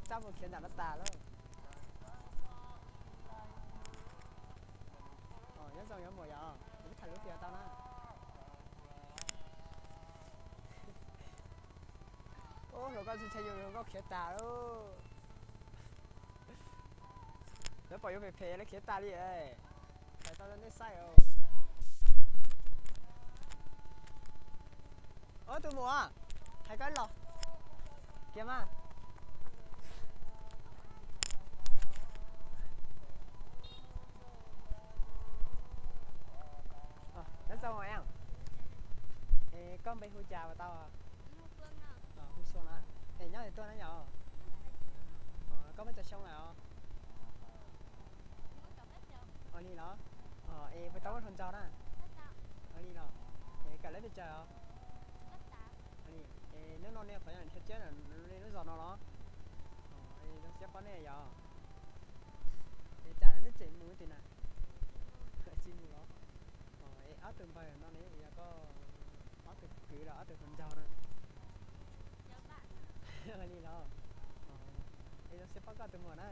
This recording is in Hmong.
Txaj mus khiav nram no tas lawm. Nyob zoo yog muam yog, kuv tham lub tias tau na. Ub, hluas nkauj ntshai ntshai yus, hluas nkauj khiav tas lauj. Lawv pom yus phem phem lawv khiav tas li. Hais tau rau nej saib os. Ob tug muam, hais koj los kiag mas. Nyob zoo, es koj npe hu cas tau? Hu Xua na. Es nyob twg tuaj na yom? Koj muaj tsawg xyoo lawm os? Ua li los? Es puas tau muaj hluas nraug na? Ua li los? Es kawm lab pes tsawg os? Es hnub no nej qhov yog nrhiav tsiab ntawm nej lub zos no los? Es zoo siab pom nej yom. Es tsam no neb tseem mus twg na? Tsis mus los? Es ob tug npawg no ne yog koj ob tug kwv los ob tug hluas nraug na? Ua li los? Es zoo siab pom koj tus muam na.